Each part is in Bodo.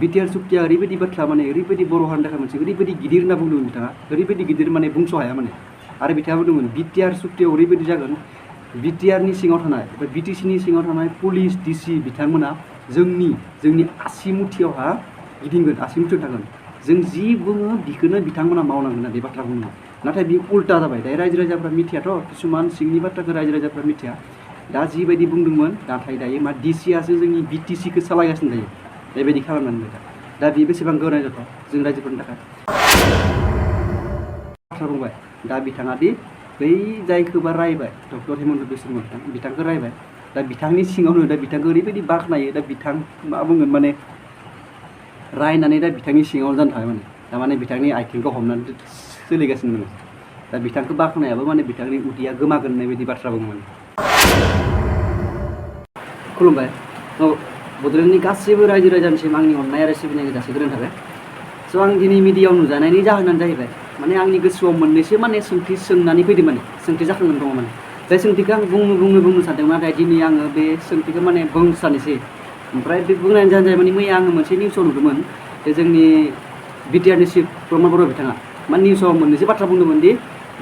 बिटिआर चुक्तिया ओरैबायदि बाथ्रा माने ओरैबायदि बर' हारिनि थाखाय मोनसे ओरैबायदि गिदिर होनना बुंदोंमोन बिथाङा ओरैबायदि गिदिर माने बुंस' हाया माने आरो बिथाङा बुंदोंमोन बिटिआर चुक्तियाव ओरैबायदि जागोन बिटिआरनि सिङाव थानाय बा बिटिसिनि सिङाव थानाय पुलिस डिसि बिथांमोना जोंनि आसि मुथियावहा गिदिंगोन आसि मुथियाव थागोन जों जि बुङो बिखौनो बिथांमोना मावनांगोन होनना बे बाथ्रा बुंदों नाथाय बे उल्टा जाबाय दायो रायजो राजाफ्रा मिथियाथ' किसुमान सिंनि बाथ्राखौ रायजो राजाफ्रा मिथिया दा जिबायदि बुंदोंमोन नाथाय दायो मा डिसिआसो जोंनि बिटिसिखौ सालायगासिनो दायो बेबायदि खालामनानै दा बे बेसेबां गनायजाथाव जों रायजोफोरनि थाखाय बाथ्रा बुंबाय दा बिथाङा दि बै जायखौबा रायबाय डक्टर हेमन्त बिश्व बिथांखौ रायबाय दा बिथांनि सिङावनो दा बिथांखौ ओरैबायदि बाख्नायो दा बिथां मा बुंगोन माने रायनानै दा बिथांनि सिङाव जानो थाबाय माने थारमाने बिथांनि आथिंखौ हमनानै सोलिगासिनो दङ दा बिथांखौ बाख्नायाबो माने बिथांनि उदैया गोमागोन होननाय बायदि बाथ्रा बुङोमोन खुलुमबाय बड'लेण्डनि गासैबो रायजो राजानिसिम आंनि अननाय आरो सिबिनायखौ जासिग्रोनाय थाबाय स' आं दिनै मिडियायाव नुजानायनि जाहोनानो जाहैबाय माने आंनि गोसोआव मोननैसो माने सोंथि सोंनानै फैदों माने सोंथि जाखांनानै दङ माने जाय सोंथिखौ आं बुंनो सानदोंमोन नाथाय दिनै आङो बे सोंथिखौ माने बुंसानोसै ओमफ्राय बे बुंनायनि जाहोना जाहैबाय मैया आङो मोनसे निउसाव नुदोंमोन जे जोंनि बिटिआरनि चिफ प्रमद बर' बिथाङा माने निउसाव मोननैसो बाथ्रा बुंदोंमोन दि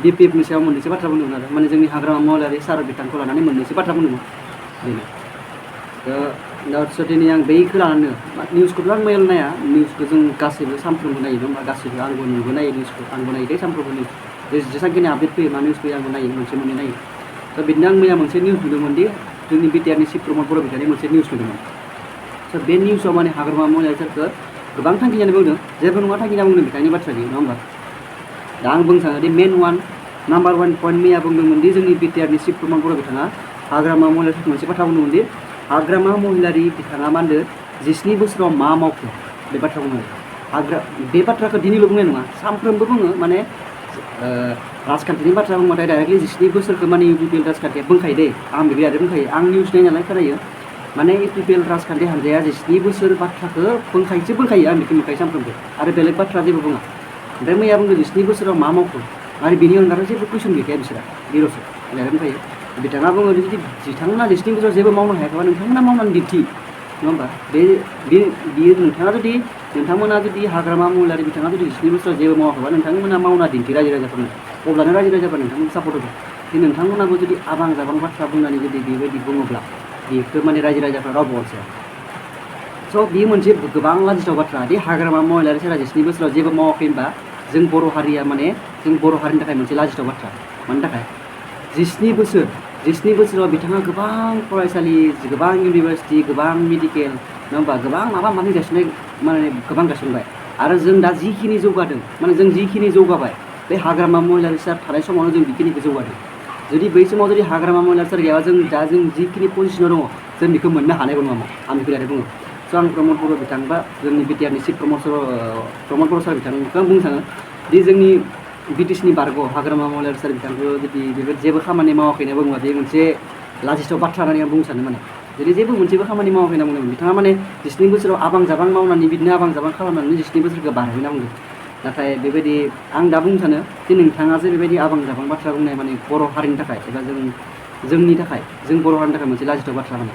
बिपिएफनि सायाव मोननैसो बाथ्रा बुंदोंमोन आरो माने जोंनि हाग्रामा महिलारि सार बिथांखौ लानानै मोननैसो बाथ्रा बुंदोंमोन दा दिनै आं बैखौ लानानै निउसखौथ' आं मैया नाया निउसखौ जों गासैबो सानफ्रोमबो नायो नङा होमबा गासैबो आंबो नुबो नायो निउसखौ आंबो नायो दे सानफ्रोमबो निउस जेसेबांखिनि आपडेट फैयो मा निउस फैयो आंबो नायो मोनसे मोननै नायो दा बिदिनो आं मैया मोनसे निउस नुदोंमोन दि जोंनि बिटिआरनि चिफ प्रमद बर' बिथांनि मोनसे निउस नुदोंमोन स' बे निउसाव माने हाग्रामा महिलारि सारखौ गोबां थांखिनानै बुंदों जेबो नङा थांखिना बुंदों बिथांनि बाथ्रा गैया नङा होमबा दा आं बुंनो सानो दि नाम्बार वान पइन्ट मैया बुंदोंमोन दि जोंनि बिटिआरनि चिफ प्रमद बर' बिथाङा हाग्रामा महिलारि मोनसे बाथ्रा बुंदोंमोन दि हाग्रामा महिलारि बिथाङा मा होनदों 17 बोसोराव मा मावखो बे बाथ्रा बुङो बे बाथ्राखौ दिनैल' बुंनाय नङा सानफ्रोमबो बुङो माने राजखान्थिनि बाथ्रा बुंबाथाय डाइरेक्टलि 17 बोसोरखौ माने इउपिपिएल राजखान्थिया बुंखायो दे आं बेबायदि आरो बुंखायो आं निउस नाय नालाय खोनायो माने इउपिपिएल राजखान्थि हान्जाया 17 बोसोर बाथ्राखौ बुंखायो आं बेखौ नुखायो सानफ्रोमबो आरो बेलेग बाथ्रा जेबो बुङा ओमफ्राय मैया बुंदों 17 बोसोराव मा मावखो आरो बेनि अनगायै जेबो कुइसन गैखाया बिसोरा बेल'सो डाइरेक्ट बुंखायो बिथाङा बुङो जुदि बिथांमोना 17 बोसोराव जेबो मावनो हायाखैबा नोंथांमोना मावनानै दिन्थि नङा होमबा बियो नोंथांमोना जुदि हाग्रामा महिलारि बिथाङा जुदि 17 बोसोराव जेबो मावाखैबा नोंथांमोना मावना दिन्थि रायजो राजाफोरनो अब्लानो रायजो राजाफोरा नोंथांमोनखौ सापर्ट होगोन नोंथांमोनाबो जुदि आबां जाबां बाथ्रा बुंनानै जुदि बेबायदि बुङोब्ला बेखौ माने रायजो राजाफ्रा रावबो अनसाया स' बेयो मोनसे गोबां लाजिथाव बाथ्रा दि हाग्रामा महिलारि सारा 17 बोसोराव जेबो मावाखै होनबा जों बर' हारिया माने जों बर' हारिनि थाखाय मोनसे लाजिथाव बाथ्रा मानि थाखाय 17 बोसोराव बिथाङा गोबां फरायसालि गोबां इउनिभारसिटि गोबां मेडिकेल नङा होमबा गोबां माबा माबि गायसननाय माने गोबां गायसनबाय आरो जों दा जिखिनि जौगादों माने जों जिखिनि जौगाबाय बे हाग्रामा महिलारि सार थानाय समावनो जों बेखिनिखौ जौगादों जुदि बै समाव जुदि हाग्रामा महिलारि सार गैयाबा जों जिखिनि पजिसनाव दङ जों बेखौ मोननो हानायबो नङामोन आं बेखौ डाइरेक्ट बुङो स' आं प्रमद बर' बिथां बा जोंनि बिटिआरनि चिफ प्रमद बर' सार बिथांखौ आं बुंनो सानो दि जोंनि बिटिसिनि बारग' हाग्रामा महिलारि सार बिथांखौ जुदि बेबायदि जेबो खामानि मावाखैनो बुङोबा बे मोनसे लाजिथाव बाथ्रा होननानै आं बुंनो सानो माने जुदि जेबो मोनसेबो खामानि मावाखै होनना बुंदों बिथाङा माने 17 बोसोराव आबां जाबां मावनानै बिदिनो आबां जाबां खालामनानै 17 बोसोरखौ बारहोना बुंदों नाथाय बेबायदि आं दा बुंनो सानो जे नोंथाङा जे बेबायदि आबां जाबां बाथ्रा बुंनाय माने बर' हारिनि थाखाय एबा जोंनि थाखाय जों बर' हारिनि थाखाय मोनसे लाजिथाव बाथ्रा माने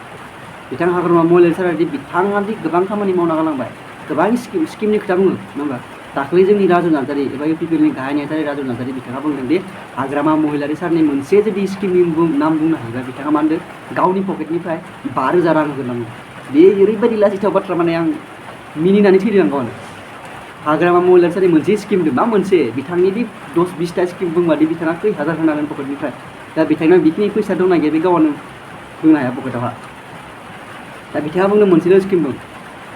बिथां हाग्रामा महिलारि सारा बिथाङा दि गोबां खामानि मावना गालांबाय गोबां स्किमनि खोथा बुङो नङा होमबा दाख्लै जोंनि राजु नार्जारि एबा इउपिपिएलनि गाहाय नेहाथारि राजु नार्जारि बिथाङा बुंदों दि हाग्रामा महिलारि सारनि मोनसे जुदि स्किमनि नाम बुंनो हायोबा बिथाङा मा होनदों गावनि पकेटनिफ्राय 5,000 रां होगोन होनना बे ओरैबायदि लाजिथाव बाथ्रा माने आं मिनिनानै थैदों आं गावनो हाग्रामा महिलारि सारनि मोनसे स्किम दं मा मोनसे बिथांनि दि 10-20टा स्किम बुंबादि बिथाङा खै हाजार होनांगोन पकेटनिफ्राय दा बिथांनाव बेखिनि फैसा दंना गैया बे गावनो बुंनो हाया पकेटावहा दा बिथाङा बुंनो मोनसेल' स्किम दं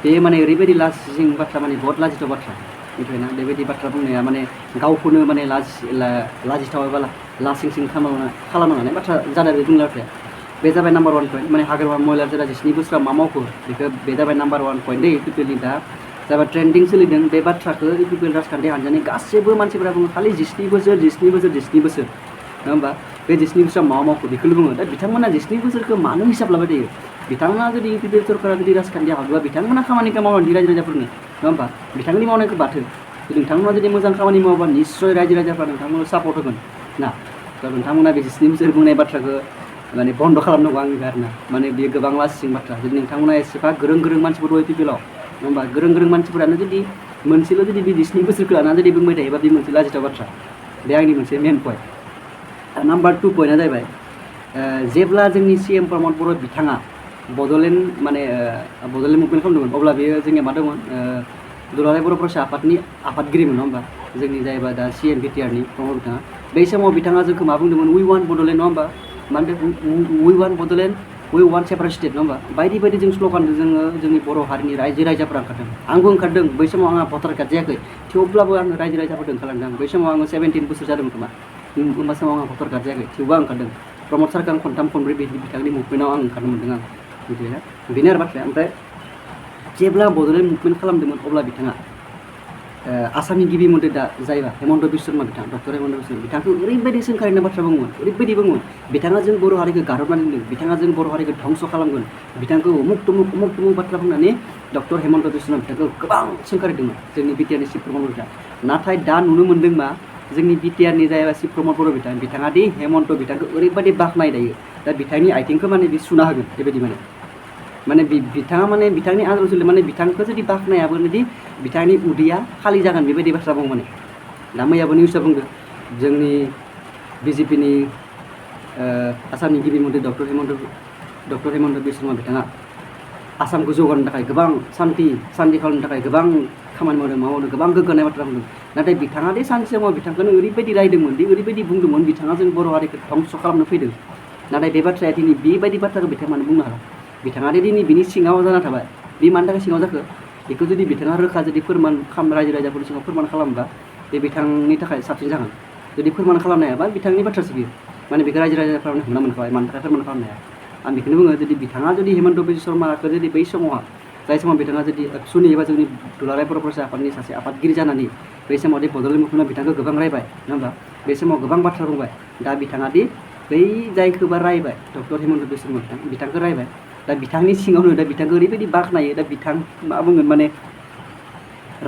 बे माने ओरैबायदि लाजिं बाथ्रा माने बहुत लाजिथाव बाथ्रा बेनिखायनो बेबायदि बाथ्रा बुंनाया माने गावखौनो माने लाजिथाव एबा लासिंसिं खालामनानै बाथ्रा जादों बे बुंनाय बाथ्राया बे जाबाय नाम्बार 1 पइन्ट माने हाग्रामा महिलारि सारा 17 बोसोराव मा मावखो बेखौ बे जाबाय नाम्बार 1 पइन्ट दै इउपिपिएलनि दा जाबाय ट्रेन्डिं सोलिदों बे बाथ्राखौ इउपिपिएल राजखान्थि हान्जानि गासैबो मानसिफोरा बुङो खालि 17 बोसोर नङा होमबा बे 17 बोसोराव मा मावखो बेखौल' बुङो दा बिथांमोना 17 बोसोरखौ मानो हिसाब लाबाय थायो बिथांमोना जुदि इउपिपिएल सरकारा जुदि राजखान्थियाव हाबोबा बिथांमोना खामानिखौ मावनानै रायजो राजाफोरनो नङा होमबा बिथांनि मावनायखौ बाथो नोंथांमोना जुदि मोजां खामानि मावोबा निस्सय रायजो राजाफ्रा नोंथांमोनखौ सापर्ट होगोन ना दा नोंथांमोना बे 17 बोसोर बुंनाय बाथ्राखौ माने बन्द' खालामनांगौ आंनिबा आरोना माने बेयो गोबां लाजिं बाथ्रा जुदि नोंथांमोना एसेबा गोरों मानसिफोर दङ इउपिपिएलाव नङा होमबा गोरों मानसिफोरानो जुदि मोनसेल' जुदि बे 2 बोसोरखौ लानानै जुदि बुंबाय थायोबा बे मोनसे लाजिथाव बाथ्रा बे आंनि मोनसे मेन पइन्ट नाम्बार 2 पइन्टआ जाहैबाय जेब्ला जोंनि CM प्रमद बर' बिथाङा बड'लेण्ड माने बड'लेण्ड मुभमेन्ट खालामदोंमोन अब्ला बेयो जोंनिया मा दंमोन दुलाराय बर' फरायसा आफादनि आफादगिरिमोन नङा होमबा जोंनि जायबा दा CM BTRनि प्रमद बिथाङा बै समाव बिथाङा जोंखौ मा बुंदोंमोन वी वान्ट बड'लेण्ड नङा होमबा माने we want Bodoland we want separate state नङा होमबा बायदि बायदि जों स्ल'गानजों जोङो जोंनि बर' हारिनि रायजो राजाफोरा ओंखारदों आंबो ओंखारदों बै समाव आंहा भटार कार्ड जायाखै थेवब्लाबो आङो रायजो राजाफोरजों ओंखारलांदों बै समाव आङो 17 बोसोर जादोंमोन खोमा होमबा समाव आंहा भटार कार्ड जायाखै थेवबो आं ओंखारदों प्रमद सारखौ आं खनथाम खनब्रै बिथांनि मुभमेन्टआव आं ओंखारनो मोन्दों आं मिथिबायना बेनो आरो बाथ्राया ओमफ्राय जेब्ला बड'लेण्ड मुभमेन्ट खालामदोंमोन अब्ला बिथाङा आसामनि गिबि मन्त्रि दा जायबा हेमन्त बिश्व शर्मा बिथां डक्टर हेमन्त बिश्व बिथांखौ ओरैबायदि सोंखारिनाय बाथ्रा बुङोमोन ओरैबायदि बुङोमोन बिथाङा जों बर' हारिखौ गारहरनानै दोनदों बिथाङा जों बर' हारिखौ ध्वंस खालामगोन बिथांखौ उमुक तुमुक बाथ्रा बुंनानै डक्टर हेमन्त बिश्व शर्मा बिथांखौ गोबां सोंखारिदोंमोन जोंनि BTRनि चिफ प्रमद बिथां नाथाय दा नुनो मोन्दों मा जोंनि BTRनि जायबा चिफ प्रमद बर' बिथाङा दि हेमन्त बिथांखौ ओरैबायदि बाख्नाय दायो दा बिथांनि आथिंखौ माने बे सुना होगोन बेबायदि माने बिथाङा माने बिथांनि आदर्शले माने बिथांखौ जुदि बाख्नायाबोदि बिथांनि उदैया खालि जागोन बेबायदि बाथ्रा बुङो माने दा मैयाबो निउसआव बुंदों जोंनि BJPनि आसामनि गिबि मन्त्रि डक्टर हेमन्त बिश्व शर्मा बिथाङा आसामखौ जौगानो थाखाय गोबां सान्थि खालामनो थाखाय गोबां खामानि मावदों गोबां गोग्गानाय बाथ्रा बुंदों नाथाय बिथाङा दि सानसे समाव बिथांखौनो ओरैबायदि रायदोंमोन दि ओरैबायदि बुंदोंमोन बिथाङा जों बर' हारिखौ ध्वंस खालामनो फैदों नाथाय बे बाथ्राया दिनै बेबायदि बाथ्राखौ बिथाङा मानो बुंनो हाला बिथाङा दिनै बिनि सिङाव जाना थाबाय बे मानि थाखाय सिङाव जाखो बेखौ जुदि बिथाङा रोखा जुदि फोरमान रायजो राजाफोरनि सिङाव फोरमान खालामोबा बे बिथांनि थाखाय साबसिन जागोन जुदि फोरमान खालामनो हायाबा बिथांनि बाथ्रासो बियो माने बेखौ रायजो राजाफ्रा हमना मोनखाबाय मानि थाखाय फोरमान खालामनो हाया आं बेखौनो बुङो जुदि बिथाङा जुदि हेमन्त बिश्व शर्माखौ जुदि बै समाव जाय समाव बिथाङा जुदि एबसुनि एबा जोंनि दुलाराय बर' फरायसा आफादनि सासे आफादगिरि जानानै बै समाव दि बड'लेण्ड मुभमेन्टआव बिथांखौ गोबां रायबाय नङा होमबा बे समाव गोबां बाथ्रा बुंबाय दा बिथाङा दि बै जायखौबा रायबाय डक्टर हेमन्त बिश्व शर्मा बिथांखौ रायबाय दा बिथांनि सिङावनो दा बिथांखौ ओरैबायदि बाख्नायो दा बिथां मा बुंगोन माने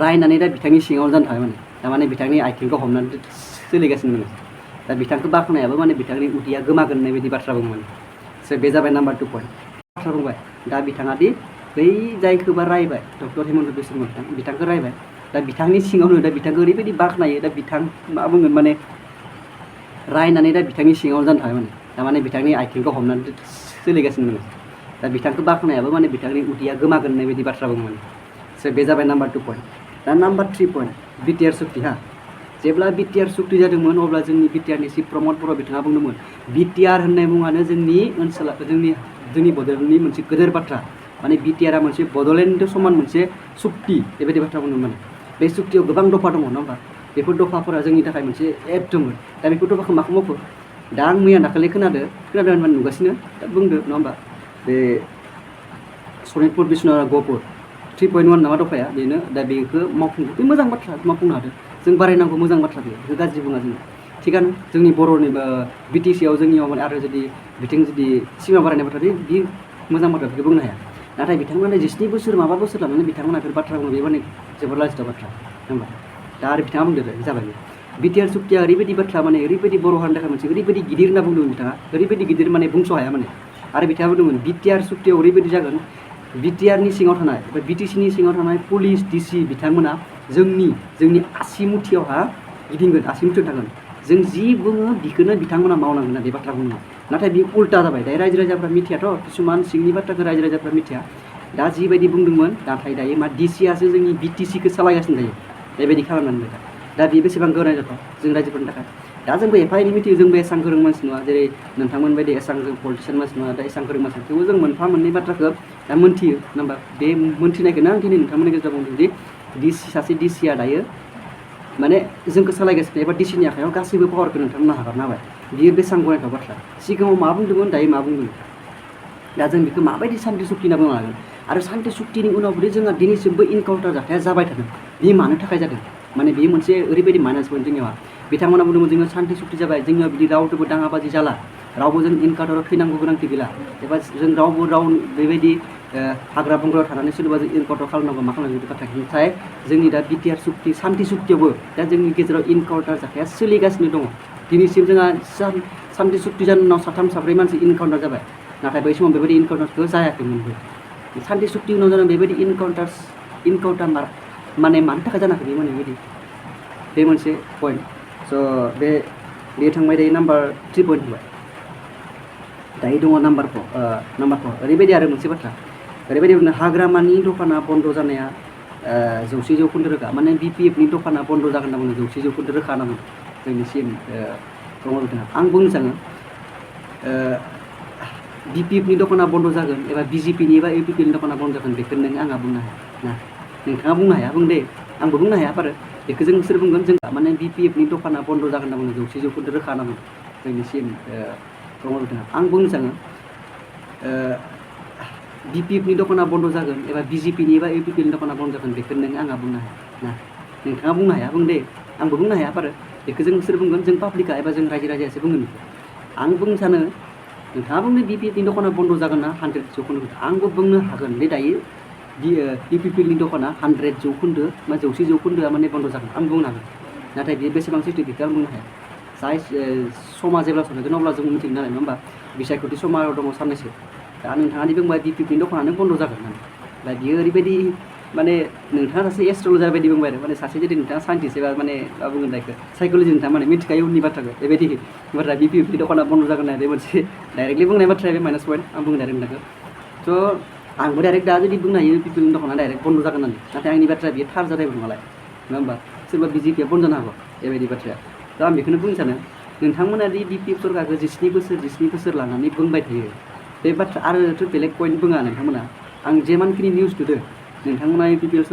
रायनानै दा बिथांनि सिङावनो जानो थाबाय माने थारमाने बिथांनि आथिंखौ हमनानै सोलिगासिनो दङ दा बिथांखौ बाख्नायाबो माने बिथांनि उदैया गोमागोन होननाय बायदि बाथ्रा बुङो माने बे जाबाय नाम्बार 2 पइन्ट बाथ्रा बुंबाय दा बिथाङा दि बै जायखौबा रायबाय डक्टर हेमन्त बिश्व शर्मा बिथांखौ रायबाय दा बिथांनि सिङावनो दा बिथांखौ ओरैबायदि बाख्नायो दा बिथां मा बुंगोन माने रायनानै दा बिथांनि सिङावनो जानो थाबाय माने थारमाने बिथांनि आथिंखौ हमनानै सोलिगासिनो दङ दा बिथांखौ बाख्नायाबो माने बिथांनि उदैया गोमागोन होननाय बायदि बाथ्रा बुङो माने बे जाबाय नाम्बार 2 पइन्ट दा नाम्बार 3 पइन्ट BTR सुक्ति जेब्ला BTR सुक्ति जादोंमोन अब्ला जोंनि BTRनि चिफ प्रमद बर' बिथाङा बुंदोंमोन BTR होननाय मुङानो जोंनि ओनसोलाव जोंनि बड'लेण्डनि मोनसे गोदोर बाथ्रा माने BTRआ मोनसे बड'लेण्ड समान मोनसे सुक्ति बेबायदि बाथ्रा बुंदों माने बे सुक्तियाव गोबां दफा दङ नङा होमबा बेफोर दफाफोरा जोंनि थाखाय मोनसे एकदम दा बेफोर दफाखौ माखौ मावखो दा आं मैया दाखालि खोनादों होननानै नुगासिनो दा बुंदो नङा होमबा बे सनितपुर बिश्वनाथ गहपुर 3.1 नामा दफाया बेनो दा बेखौ मावफुंनो बे मोजां बाथ्रा मावफुंनो हादों जों बारायनांगौ मोजां बाथ्रा बेखौ गाज्रि बुङा जोङो थिगानो जोंनि बर'नि BTCआव जोंनियाव माने आरो जुदि बिथिं जुदि सिमा बारायनाय बाथ्रा बे मोजां बाथ्रा बेखौ बुंनो हाया नाथाय बिथांमोना 17 बोसोर माबा बोसोर लानानै बिथांमोना बेफोर बाथ्रा बुङो बे माने जोबोर लाजिथाव बाथ्रा नङा होमबा दा आरो बिथाङा बुंदो जाबाय BTR सुक्तिया ओरैबायदि बाथ्रा माने ओरैबायदि बर' हारिनि थाखाय मोनसे ओरैबायदि गिदिर होनना बुंदोंमोन बिथाङा ओरैबायदि गिदिर माने बुंस' हाया माने आरो बिथाङा बुंदोंमोन BTR सुक्तियाव ओरैबायदि जागोन BTRनि सिङाव थानाय बा BTCनि सिङाव थानाय पुलिस DC बिथांमोना जोंनि आसि मुथियावहा गिदिंगोन आसि मुथियाव थागोन जों जि बुङो बेखौनो बिथांमोना मावनांगोन होनना बे बाथ्रा बुङो नाथाय बे उल्टा जाबाय दायो रायजो राजाफ्रा मिथियाथ' किसुमान सिंनि बाथ्राखौ रायजो राजाफ्रा मिथिया दा जिबायदि बुंदोंमोन नाथाय दायो मा DCआसो जोंनि BTCखौ सालायगासिनो थायो बेबायदि खालामनानै दा बे बेसेबां गोनांथाव जों रायजोफोरनि थाखाय दा जोंबो एफा एनै मिथियो जोंबो एसां गोरों मानसि नङा जेरै नोंथांमोन बायदि एसां जों पलिटिसियान मानसि नङा दा एसां गोरों मानसि थेवबो जों मोनफा मोननै बाथ्राखौ दा मोनथियो नङा होमबा बे मोनथिनायखौनो आं दिनै नोंथांमोननि गेजेराव बुंदों दि सासे DCआ दायो माने जोंखौ सालायगासिनो एबा DCनि आखायाव गासैबो पावारखौ नोंथांमोना हगारना होबाय बियो बेसेबां गनायथाव बाथ्रा सिगाङाव मा बुंदोंमोन दायो मा बुंदों दा जों बेखौ माबायदि सान्थि सुक्ति होनना बुंनो हागोन आरो सान्थि सुक्तिनि उनावबो जोंहा दिनैसिमबो इनकाउन्टार जाथाया जाबाय थादों बे मानो थाखाय जादों माने बेयो मोनसे ओरैबायदि माइनास पइन्ट जोंनियाव बिथांमोना बुंदोंमोन जोङो सान्थि सुक्ति जाबाय जोंनियाव बिदि रावजोंबो दाङाबाजि जाला रावबो जों इनकाउन्टाराव थैनांगौ गोनांथि गैला एबा जों रावबो बेबायदि हाग्रा बंग्रायाव थानानै सोरबा जों इनकाउन्टार खालामनांगौ मा खालामनांगौ बे बाथ्रा नाथाय जोंनि दा BTR सुक्ति सान्थि सुक्तियावबो दा जोंनि गेजेराव इनकाउन्टार जाथाया सोलिगासिनो दङ दिनैसिम जोंहा सान्थि सुक्ति जानायनि उनाव 3-4 मानसि इनकाउन्टार जाबाय नाथाय बै समाव बेबायदि इनकाउन्टारखौ जायाखैमोनबो सान्थि सुक्ति उनाव जादों बेबायदि इनकाउन्टार माने मानि थाखाय जानो हाखो बे माने बेबायदि बे मोनसे पइन्ट स' बे थांबाय दायो नाम्बार 3 पइन्ट थांबाय दायो दङ नाम्बार 4 ओरैबायदि आरो मोनसे बाथ्रा ओरैबायदि बुंनो हाग्रामानि दखाना बन्द' जानाया 100% रोखा माने BPF नि दखाना बन्द' जागोन होनना बुङो 100% रोखा होनना बुङो जोंनि CM प्रमद बिथाङा आं बुंनो सानो BPF नि दखाना बन्द' जागोन एबा BJP नि एबा UPP नि दखाना बन्द' जागोन बेखौ नों आंहा बुंनो हाया ना नोंथाङा बुंनो हाया बुं दे आंबो बुंनो हाया आरो बेखौ जों सोर बुंगोन जों माने BPF नि दखाना बन्द' जागोन होनना बुङो 100% रोखा होनना बुङो जोंनि CM प्रमद बिथाङा आं बुंनो सानो BPF नि दखाना बन्द' जागोन एबा BJP नि एबा UPP नि दखाना बन्द' जागोन बेखौ नों आंहा बुंनो हाया ना नोंथाङा बुंनो हाया बुं दे आंबो बुंनो हाया आरो बेखौ जों सोर बुंगोन जों पाब्लिकआ एबा जों रायजो राजायासो बुंगोन आं बुंनो सानो नोंथाङा बुंनो BPF नि दखाना बन्द' जागोन ना 100% आंबो बुंनो हागोन बे दायो UPP नि दखाना 100% बा 100% माने बन्द' जागोन आं बुंनो हागोन नाथाय बेयो बेसेबां सैथो बेखौ आं बुंनो हाया जाय समा जेब्ला सफैगोन अब्ला जों मिथिगोन नालाय नङा होमबा बिसायख'थि समा दङ साननैसो दा नोंथाङा बुंबाय BPF नि दखानानो बन्द' जागोन होननानै दा बियो ओरैबायदि माने नोंथाङा सासे एस्ट्रलजार बायदि बुंबाय आरो माने सासे जुदि नोंथाङा साइन्टिस्ट एबा माने मा बुंगोन बेखौ साइक'लजि नोंथाङा माने मिथिखायो उननि बाथ्राखौ बेबायदि बाथ्रा BPF नि दखाना बन्द' जागोन होननानै मोनसे डाइरेक्टलि बुंनाय बाथ्राया बे माइनास पइन्ट आं बुंनो डाइरेक्ट नोंथांखौ स' आंबो डाइरेक्ट दा जुदि बुंनो हायो BPF नि दखाना डाइरेक्ट बन्द' जागोन होननानै नाथाय आंनि बाथ्राया बियो थार जाद्रायबो नङालाय नङा होमबा सोरबा BJP आ बन्द' जानो हागौ बेबायदि बाथ्राया दा आं बेखौनो बुंनो सानो नोंथांमोना दि BPF सरकारखौ 17 बोसोर लानानै बुंबाय थायो बे बाथ्रा आरोथ' बेलेग पइन्ट बुङा नोंथांमोना आं जेमानखिनि निउस नुदों नोंथांमोना BPF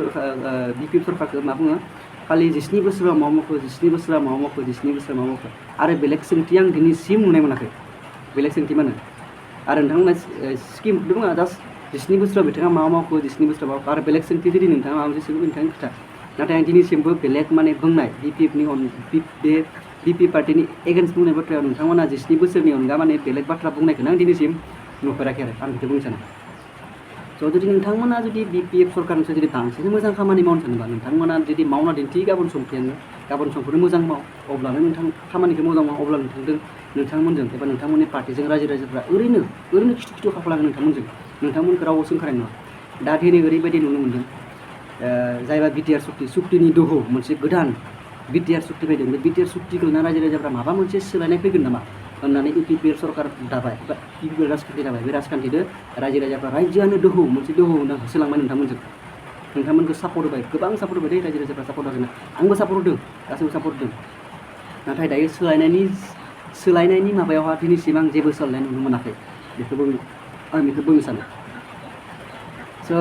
सरकारखौ मा बुङो खालि 17 बोसोराव मा मावखो 17 बोसोराव मा मावखो 17 बोसोराव मा मावखो आरो बेलेग सोंथि आं दिनैसिम नुनाय मोनाखै बेलेग सोंथि मानो आरो नोंथांमोना स्किम बुङा जास्ट 17 बोसोराव बिथाङा मा मावखो 17 बोसोराव मावखो आरो बेलेग सोंथि जुदि नोंथाङा माबा मोनसे सोंगोन नोंथांनि खोथा नाथाय आं दिनैसिमबो बेलेग माने बुंनाय BPF नि बे BP पार्टिनि एगेन्स्ट बुंनाय बाथ्रायाव नोंथांमोना 17 बोसोरनि अनगा माने बेलेग बाथ्रा बुंनायखौनो आं दिनैसिम नुफेराखै आरो आं बेखौ बुंनो सानो स' जुदि नोंथांमोना जुदि BPF सरकारनिफ्राय जुदि बांसिन मोजां खामानि मावनो सानोबा नोंथांमोना जुदि मावना दिन्थि गाबोन समफोर मोजां माव अब्लानो नोंथां खामानिखौ मोजां माव अब्ला नोंथांमोनजों एबा नोंथांमोननि पार्टिजों रायजो राजाफ्रा ओरैनो खिथु खाफ्लाङो नोंथांमोनखौ रावबो सोंखानाय नङा दा दिनै ओरैबायदि नुनो मोन्दों जायबा BTR सुक्तिनि दोहौ मोनसे गोदान BTR सुक्ति फैदों बे BTR सुक्तिखौ ना रायजो राजाफ्रा माबा मोनसे सोलायनाय फैगोन नामा होननानै UPP सरकार दाबाय बा UPP राजखान्थि दाबाय बे राजखान्थिजों रायजो राजाफ्रा रायजोआनो दोहौ होसोलांबाय नोंथांमोनखौ सापर्ट होबाय गोबां सापर्ट होबाय रायजो राजाफ्रा सापर्ट होगोन आंबो सापर्ट होदों गासैबो सापर्ट होदों नाथाय दायो सोलायनायनि माबायावहा दिनैसिम आं जेबो सोलायनाय नुनो मोनाखै आं बेखौ बुंनो सानो स'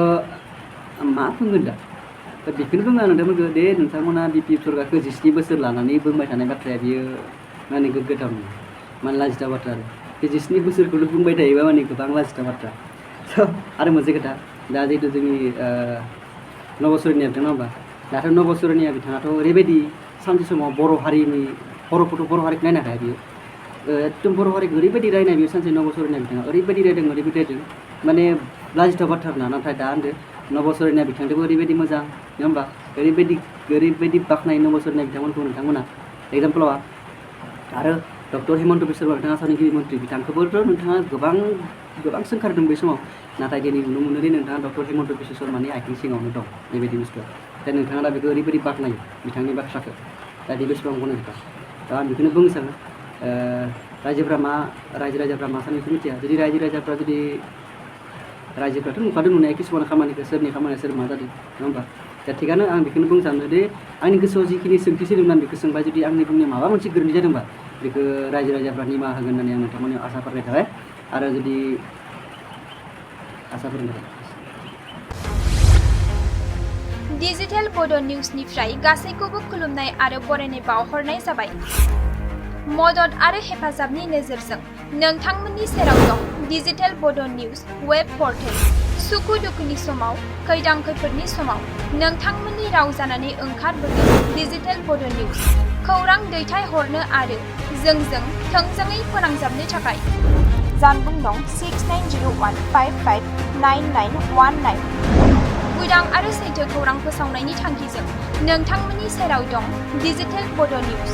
मा बुंगोन दा बेखौनो बुङो आं नोंथांमोनखौ दे नोंथांमोना BPF सरकारखौ 17 बोसोर लानानै बुंबाय थानाय बाथ्राया बियो माने गोग्गाथाव नङा माने लाजिथाव बाथ्रा आरो बे 17 बोसोरखौल' बुंबाय थायोबा माने गोबां लाजिथाव बाथ्रा आरो मोनसे खोथा दा जिहेतु जोंनि नब'सरनिया बिथां नङा होमबा दाथ' नब'सरनिया बिथाङाथ' ओरैबायदि सानसे समाव बर' हारिखौ नायनो हाया बियो एकदम बर' हारिखौ ओरैबायदि रायनाय बियो सानसे नब'सरनिया बिथाङा ओरैबायदि रायदों माने लाजिथाव बाथ्रा ना नाथाय दा होनदो नब'सरनिया बिथांजोंबो ओरैबायदि मोजां नङा होमबा ओरैबायदि बाख्नाय नब'सरनिया बिथांमोनखौ नोंथांमोना एग्जाम्पलाव आरो डक्टर हेमन्त बिश्व शर्मा बिथाङा आसामनि गिबि मन्थ्रि बिथांखौबोथ' नोंथाङा गोबां सोंखारदों बै समाव नाथाय दिनै नुनो मोनो दि नोंथाङा डक्टर हेमन्त बिश्व शर्मानि आथिं सिङावनो दं बेबायदि बुस्थुआ दा नोंथाङा दा बेखौ ओरैबायदि बाख्नायो बिथांनि बाथ्राखौ दा बे बेसेबां गनायथाव दा आं बेखौनो बुंनो सानो रायजो राजाफ्रा मा सानो बेखौ मिथिया जुदि रायजोफ्राथ' नुखादों नुनाया किसुमान खामानिखौ सोरनि खामानिया सोर मा जादों नङा होमबा दा थिगानो आं बेखौनो बुंनो सानो दि आंनि गोसोआव जिखिनि सोंथि सोदोंमोन आं बेखौ सोंबाय जुदि आंनि बुंनायाव माबा मोनसे गोरोन्थि जादोंबा बेखौ रायजो राजाफ्रा निमाहा होगोन होननानै आं नोंथांमोननियाव आसा फारिनाय थाबाय आरो जुदि आसा फारिनाय थाबाय डिजिटेल बड' निउसनिफ्राय गासैखौबो खुलुमनाय आरो बरायनाय बावहरनाय जाबाय मदद आरो हेफाजाबनि नोजोरजों नोंथांमोननि सेराव दं डिजिटेल बड' निउस वेब पर्टेल सुखु दुखुनि समाव खैदां खैफोदनि समाव नोंथांमोननि राव जानानै ओंखारबोगोन डिजिटेल बड' निउस खौरां दैथायहरनो आरो जोंजों थोंजोङै फोनांजाबनो थाखाय जानबुं नं 6901559919 उदां आरो सैथो खौरां फोसावनायनि थांखिजों नोंथांमोननि सेराव दं डिजिटेल बड' निउस